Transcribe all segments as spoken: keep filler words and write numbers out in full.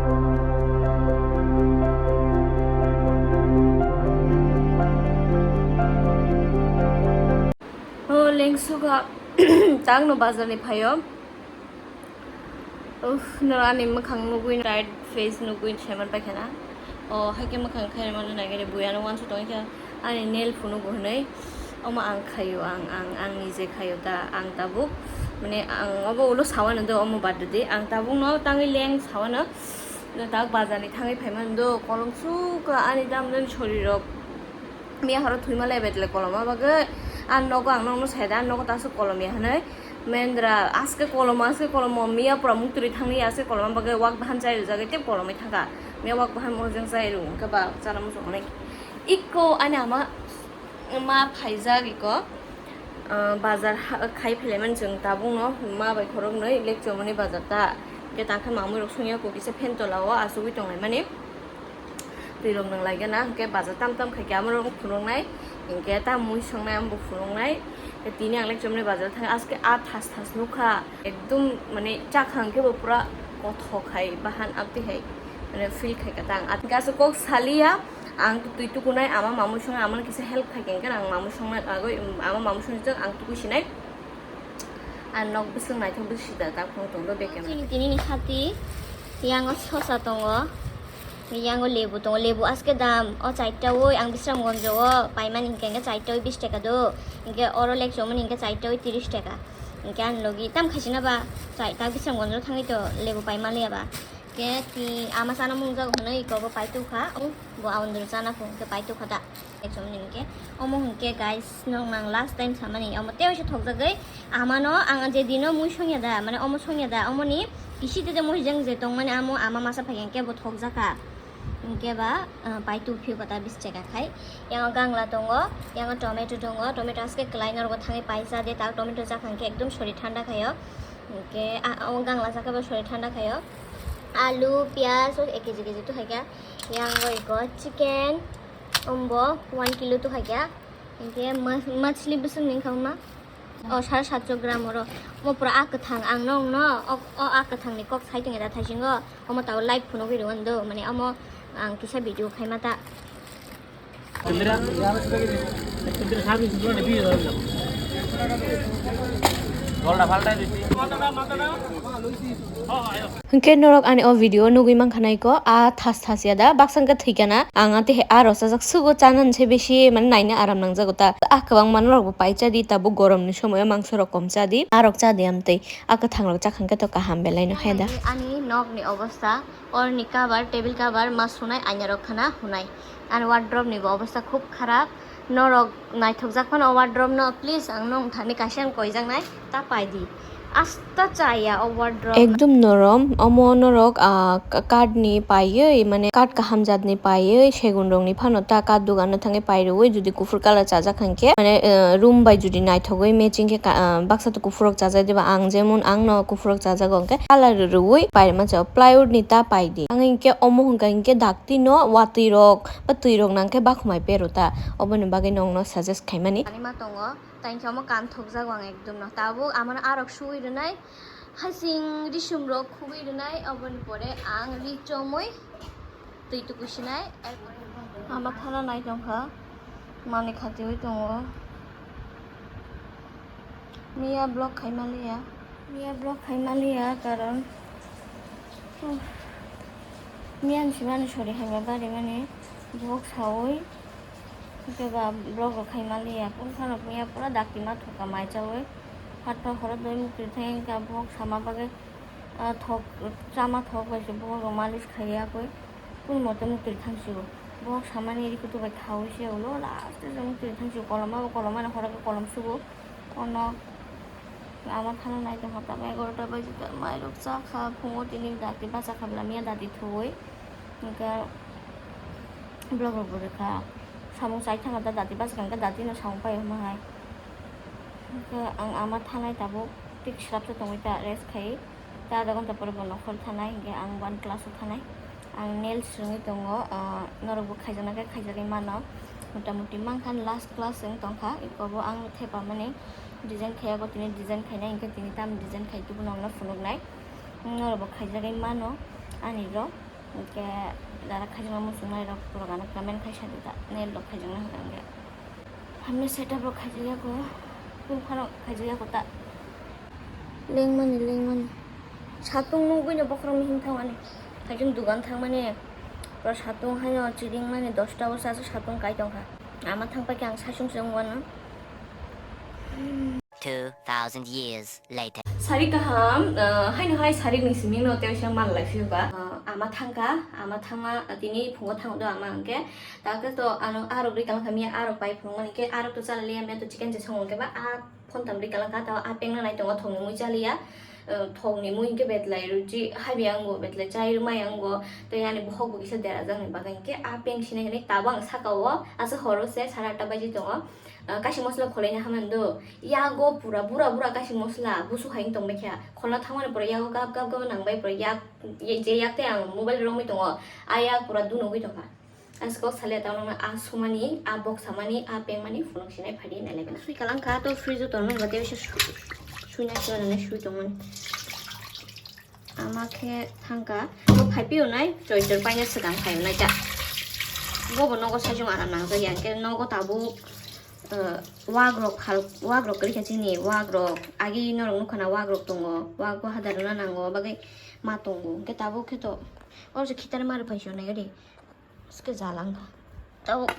O lengsuga tangno bazarni phaio. Uff, no ani mwkhang nugwi, tired face nugwi seman paikha na. O haikhe mwkhang khairmani nagari buya no wansu tongkha ani nail phunuk hwnwi. Omo ang khaio, ang, ang, ang nije khaio ta, ang tabuk, mane, ang obo ulo sawano do, omo bad di, ang tabuk no tangwi leng sawano, no tak bazar ni thangwi phaimani do, kolom sukha ani dam dam sori rok, miya horo thwima lai betle koloma bagwi, ang nogo ang nokno saida, ang nogo taso kolom ya hwnwi, mendra, aske kolomo, aske kolomo, miya pura muktwi thangni aske koloma bagwi wak bahan chai rwjagwi tei kolomwi thangkha, miya wak bahan mojang chai rw, hwnkhe ba chana muchung hwnwi. Ikko ani ama ma phaijak ikko, ah, bazar ha-, khai phailaimani chwng tabukno ma bai khoroknwi lekchomani bazar ta. Hwnkhe tangkhe mamwi rok songya kukisa phen tola o achugwi tonglaimani. Twi rok nang lai gana hwnkhe bazar tam tam khai khe amo rok phunuknai, hwnkhe ta mui songnai amo bo phunuknai. Tini ang lekchomani bazar thang aske a thas thas nukha ekdum mane chakha hwnkhe bo pura kothok hai bahan abtwi hai mane feel khai kha ta ang. Hwnkhe aswk kok saliya. Ang twi tukunai ama mamui songna amano kisa help khai khe ang mamui songna agoi ama mamui songni ang tukui sinai. Ang nok bwswk naithok bwswk sida tak phone tongdo beke. Chini tini ni sati yang o sosa tongo, yang o lebu tongo, lebu aske dam o chaita oi ang Bisramgonjo o paimani hingke hingke chaita oi bis taka do, hingke oro lekchomani hingke chaita oi tiris taka, hingke ang logi tam khaisina ba chai tak Bisramgonjo thangwi to lebu paima liya ba. Ke ti ama chana mung jago hwnwi iko bo paitukha, o bo aundru chana phung ke paitukha da. Ekdom ni ke omo hwnkhe guys, nong nang last time samani omo tei waisa thokjagwi amano ang je dino mui songya da, mane omo songya da, omoni kisi tete mui jeng je tongmani amo ama masa phai hwnkhe bo thokjakha. Hwnkhe ba, ah, paituk phiyok kata bis cheka khai. Yang gangla tongo, yang tomato tongo, tomato aske kwlai norok thangwi paisa de, tak tomato jakha hwnkhe ekdom sori thanda khaio. Hwnkhe, ah, o gangla jakha bo sori thanda khaio. Alu, piyaj, o ek keji keji tu hai kha. Yang oi ko chicken, ombo one kilo tu hai kha. Hwnkhe ma-, machli bwswk ni wngkha ma? O sare satso gram oro. Mo pura a kwthang ang nong no, o, o a kwthang ni kok sai tong da thaisingo. Omo tao live phunugwi rwando, mane omo ang kisa video khaima ta. Hwnkhe norok ani o video nugwi mankha naiko, a thas thas ya da, baksa wngkha thwikana, ang a tei a rosajak sugo chanani se bisi mane naina aram nangjago ta. A kwbangma norokbo pai chadi, tabuk goromni somoio mangsorok kom chadi, arok chadi amtwi, a kwthangrok chakha hwnkhe to kaham belai no hai da. Ani nokni obostha, orni cover, table cover ma sunai, ainarok khana hunai. Ani wardrobe ni bo obostha khub kharap. Norok naithokjak phano wardrobe no, please ang nung thani kaisa ang koijaknai, ta paidi. Asta chaya o wardrobe. Ekdum norom, omo norok, ah, ka-, card ni paiwi, mane card kaham jat ni paiwi, segun rok ni phano ta card dugan no thangwi pai rwui, jodi kuphur colour chajak hwnkhe, mane, eh, room bai jodi naithogwi matching khe ka-, ah, baksa to kuphur rok chajak diba, ang jemon ang no kuphur rok chajago hwnkhe colour rwui pai rwma chao, plywood ni ta paidi. Ang hinkhe omo hwnkha hinkhe dakti no watwi rok, ba twi rok nang khe bakhumai pero ta, oboni bagwi nongno suggest khaimani. Ani ma tongo, tei hinkhe omo kanthokjago ang ekdom no. Tabuk amano arok suwi rwnai, hasing risum rok khubui rwnai, oboni pore ang ri chomwi twi tukusinai. Ama thana nai tongkha, mani khatiwi tongo. Miya vlog khaima liya. Miya vlog khaima liya, karon, uh, miya ni simani sori haima bari mani vlog sawi. Hwnkhe ba vlog rok khaima liya. Phone rok miya pura dakti ma thoka mai chawi. Phat phat horo doi mukti thang ka vlog sama bagwi, ah, thok, chama thok bai se vlog rok malis khaiya koi. Kun mote mukti thang sio. Vlog samani ri kutu bai khawi se ulo last se mukti thang sio kolom ma kolom ma horo kolom subo. Ono ama thana nai tongkha, tamo egarota baji ta mairok chakha, phungo tini dati bachakha bwla miya dati thuwi. Hwnkhe vlog rok bo rwkha. Samung chai thangkha ta dati bachakha hwnkhe dati no samung pai hwnma hai. Hwnkhe ang ama thanai tabuk tik swrapsa tongwi ta rest khai. Ta adha ghonta pore bo nokhor thanai, hwnkhe ang one class o thanai. Ang nails swrwngwi tongo, ah, norokbo khaijaknai khe khaijakgwi mano. Motamuti mankha last class wng tongkha, ikobo ang thepamani design khaiyago, tini design khainai, hwnkhe tini tamo design khai tubuno ang no phunuknai. Norokbo khaijakgwi mano ani rok. Hwnkhe dara khaijakma muchungnai rok borok ano comment khai sadi ta, net rok khaijaknai hwnkhe. Hamya setup rok khaijakya ko, phone rok khaijakya ko ta. Lengmani, lengmani. Satung nugwi no bokhorok mihim thangmani. Kaichung dugan thangmani. Pura satung haino chidingmani dosta o sa satung kai tongkha. Ama thangpai khe ang saichung se wngwano. Two thousand years later. Sari kaham, ah, haino hai sari ni simi no tei sa mal lai phiyo ba. Ah, ama thangka, ama thangma, ah, tini phungo thango do ama hwnkhe. Ta khe to ano arok ri kalang kha miya arok pai phungo ni khe arok to chala liya miya to chicken je songo khe ba a phone tam ri kalang kha ta a peng na nai tongo thong ni mui chaliya. Ah, thong ni mui hwnkhe betlai ruchi hai bi ang bo betlai chai rwmai ang bo tei ani bohok bo kisa dera jak ni bagwi hwnkhe a peng sinai hinui tabang saka o asa horo se sara atta baji tongo. Ah, kaisa mosla kholaina hamya do. Yago pura bura bura kaisa mosla busu hai tong bai kha. Kholna thangmani pura yago gap gap gap nang bai pura yak, ye, je yak tei ang mobile romwi tongo. A yak pura dunogwi tongkha. Asko sale ta nang a sumani, a bok samani, a pengmani phunuk sinai phadi nai lai gana. Sui kalang kha to fridge o tongo ba tei su-, sui nai sui nai sui tongmani. Ama khe thangka, bo phaiphiyonai, choitor paina swkang khaiyonai ta. Bobo nogo saichung aram nangjakya, hwnkhe nogo tabuk, uh, wagrok hal, wagrok kwrwikha chini, wagrok agi norok nukha na wagrok tongo, wak bo hadaruna nango, bagwi ma tongo, hwnkhe tabuk khe to, oro se khitarma rwphaisionai gari. Ske jalang kha. Tabuk,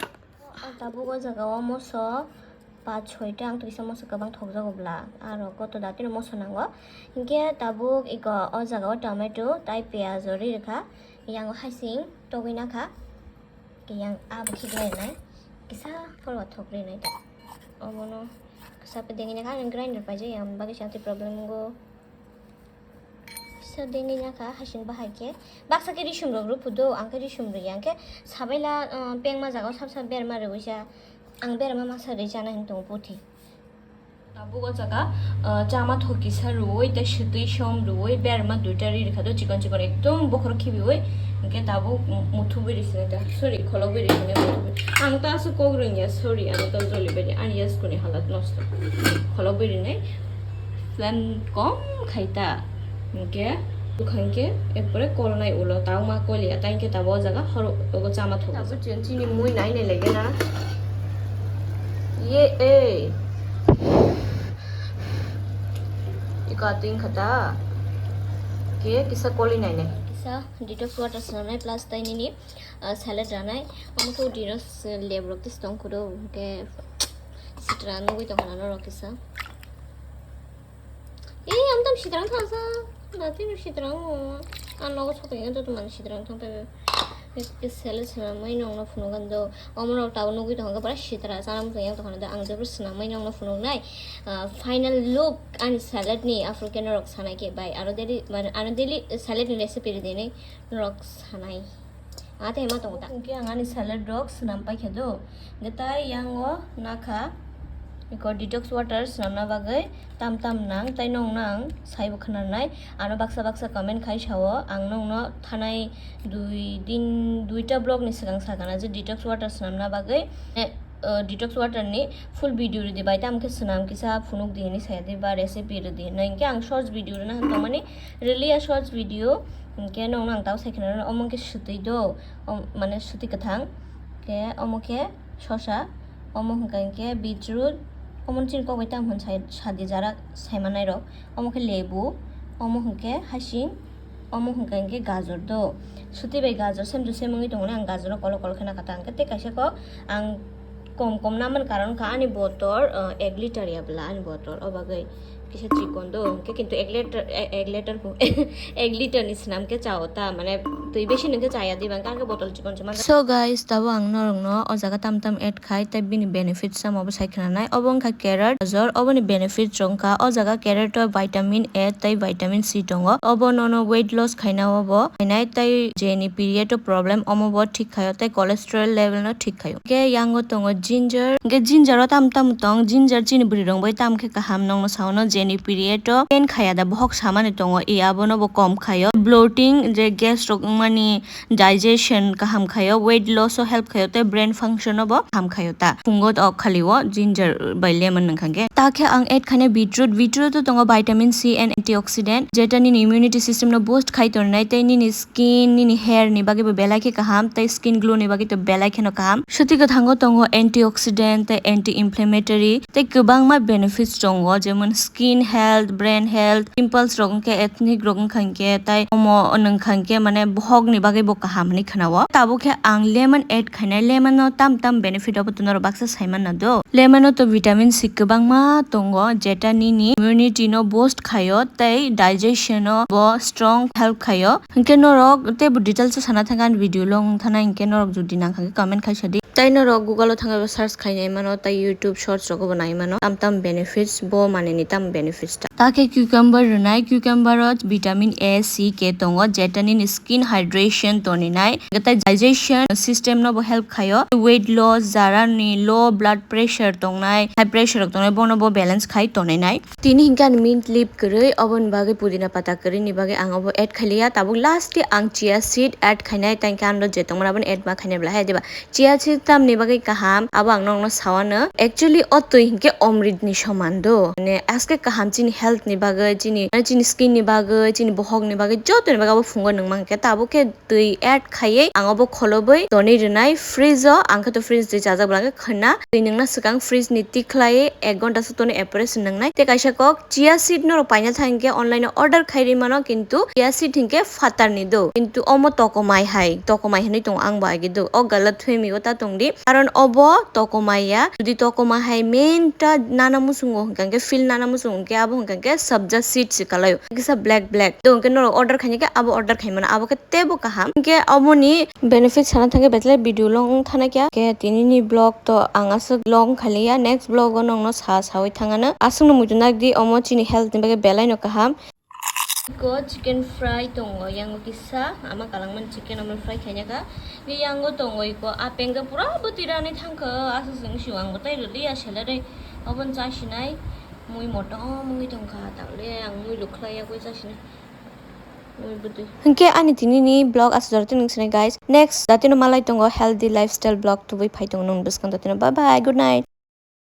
tabuk o jaga o moso paanch choi ta ang twisa moso kwbang thokjago bla. Aro koto da tino moso nango. Hinkhe tabuk iko o jaga o tomato tai piyaj o ri rwkha. Yang o hasing togwi nakha. Ke yang abo khiklai nai. Kisa follow thok ri nai ta. Obono kisa pe dengwi nakha, ang grinder paijak yang bagwi sa twi problem wngo. Kisa dengwi nakha, hasing bahai khe. Baksa khe risum rok rw phudo, ang khe risum rw ya. Ang khe sabaila, uh, pengma jaga o sab sab berma rwui sa. Ang berma masa rwi chana hin tongo puthi. Tabuk o jaga, uh, chama thok kisa rwui, tei swtwi som rwui, berma duita ri rwkha do chikon chikon ekdom bokhorok khibiui. Hwnkhe tabuk muthubui rwsini ta, sorry, kholobui rwsini muthubui. Ang ta aswk kok rwngya, sorry, ano ta joli bari, ani yaskuni halat nosto. Kholobui rwnai. Plan kom khai ta. Hwnkhe, bwkha hwnkhe, ekpore kolnai ulo, tangma koliya, tei hwnkhe tabuk o jaga horo, ogo chama thok. Tabuk chini, chini mui nai nai lege na. Ye, ei. Iko atwing kha ta. Ke kisa koli nai nai. Kisa detox water swnamnai plus tei nini, ah, salad ranai. Omo khe detox, eh, lab rok tei tong khudo, hwnkhe sitra nugui tongkha na norok kisa. Ee, ang tam sitrang thangsa. Dati no sitrang o. Ang nogo sokri ang joto mani sitrang thang pai. Sele swnamwi nongno phunuk ang do. Omo rok tabuk nugui tongkha pura sitra chana muchung yang tongkha do. Ang jebro swnamwi nongno phunuk nai. Ah, final look ani salad ni aphuru khe norok sanai khe bai. Aro daily, mane, ano daily salad ni recipe rwdi hinwi norok sanai. Ate ma tongo ta. Hwnkhe ang ani salad rok swnam paikha do. Hwnkhe tai yang o nakha iko detox water swnamna bagwi tam tam nang, tai nongno ang saibo khwnanai. Ano baksa baksa comment khai sao, ang nongno thanai dui din, duita vlog ni swkang sakana je detox water swnamna bagwi, eh, uh, detox water ni full video rwdi bai, tamo khe swnam kisa phunuk di hinwi saya di ba recipe rwdi hinwi. Hwnkhe ang shorts video rwna han tongmani, rwliya shorts video, hwnkhe nongno ang tamo sai khna rwno, omo khe swtwi do, om-, mane swtwi kwthang, khe omo khe sosa, omo hwnkha hwnkhe beetroot, omo chini kok bai tamo hwn sai, sadi jarak saimanai rok, omo khe lebu, omo hwnkhe hasing, omo hwnkha hwnkhe gajor do. Swtwi bai gajor sem to sem wngwi tongo, ang gajor no kolok kolok khe nakha ta, hwnkhe tei kaisa kok ang kom kom namani karon kha ani botol, uh, ek liter ya bwla ani botol, o bagwi kisa chikon do, hwnkhe kintu ek liter, e-, ek liter bo, ek liter ni swnam khe chao ta, mane twi besi nungkhe chaya diba, hwnkhe botol chikon se manjak. So guys, tabuk ang norokno o jaga tam tam add khai, tei bini benefits tamo bo sai khna nai. Obo wngkha carrot, gajor, oboni benefits rok wngkha o jaga carrot o vitamin A tei vitamin C tongo, obo nono weight loss khaina o bo khainai, tei jeni period o problem omo bo thik khaio, tei cholesterol level no thik khaio. Hwnkhe yango tongo ginger. Hwnkhe ginger o tamo tamo tong, ginger chini bwrwi rok bai tamo khe kaham, nongno sao no jeni period o pain khaya da, bohok samani tongo, e abono bo kom khaio. Bloating je gas rok wngma ani digestion kaham khaio, weight loss o help khaio, tei brain function o bo kaham khaio ta. Phungo o khali o ginger bai lemon nangkha khe. Ta khe ang add khainai beetroot, beetroot o tongo vitamin C and antioxidant, jeta nini immunity system no boost khai tongnai tei nini skin, nini hair ni bagwi bo belai khe kaham, tei skin glow ni bagwi to belai kheno kaham. Swtwi kwthango tongo antioxidant tei anti-inflammatory, tei kwbangma benefits tongo, jemon skin health, brain health, pimples rok wngkhe, acne rok wngkha hinkhe, tei omo wngkha hinkhe, mane, bohok ni bagwi bo kaham hinwi khwnao. Tabuk khe ang lemon add khainai, lemon no tam tam benefit obo to norok baksa saimanna do. Lemon o to vitamin C kwbangma tongo, jeta nini immunity no boost khaio tei digestion o bo strong help khaio. Hinkhe norok teibo details o sana thangkha ani video lo wng thana, hinkhe norok jodi nangkha khe comment khai sadi. Tei norok Google o thangwi bo search khainai mano, tei YouTube shorts rogo bo nai mano, tam tam benefits bo manini tam benefits ta. Ta khe cucumber rwnai, cucumber o vitamin A, C, K tongo, jeta nini skin hydration toninai, tei digestion system no bo help khaio, weight loss, jara ni low blood pressure tongnai, high pressure rok tongnai, bono bo balance khai toninai. Tini hinkhe ani mint leaf kwrwi, oboni bagwi pudina pata kwrwi ni bagwi ang obo add khailiya, tabuk last o ang chia seed add khainai, tei hinkhe ano je tongmani abono add ma khainai bwla hai, diba? Chia seed tamni bagwi kaham, abo ang nokno sawano. Actually, o twi hinkhe omrit ni soman do. Mane, aske kaham chini health ni bagwi, chini, mane, chini skin ni bagwi, chini bohok ni bagwi, joto ni bagwi abo phungo nung mankhe. Tabuk khe twi add khaiwi ang obo kholobwi tonwi rwnai fridge o. Ang khe to fridge twi chajak bwla khe khwna. Twi nungna swkang fridge ni tikhlaiwi ek ghonta swk tonwi apres nungnai. Tei kaisa kok chia seed norok paina thang hinkhe online o order khai ri mano, kintu chia seed hinkhe phatar ni do, kintu omo tokomai hai, tokomai hinwi tongo, ang bo agi do. O galat thwimi o ta tongdi, karon obo tokomai ya. Jodi tokomai hai main ta nana muchungo hinkha hinkhe, feel nana muchungo hinkhe, abo hinkha hinkhe sabja seed se kalai o, kisa black black. Do hinkhe norok order khaina khe abo order khai mano, abo khe teibo kaham. Hinkhe oboni benefit sana thangkhe belai video long wng thana kya. Khe tinini vlog to ang aswk long khaliya, next vlog o nongno sa sawi thangano. Aswkno muitu nakdi omo chini health ni bagwi belai no kaham. Iko chicken fry tongo, yango kisa ama kalangmani chicken omo fry khaina kha. Yango tongo iko apengga pura bwtwi rani thangkha, aswk chwng siwang bwtai rwliya selere. Oboni chasinai mui motom wngwi tongkha, tawle ang mui lukhlai yakwi chasinai. Hinkhe ani tinini vlog aswk jora tini sinai guys. Next datino malai tongo healthy lifestyle vlog tubui phai tongo nung bwskang datino. Bye bye, good night.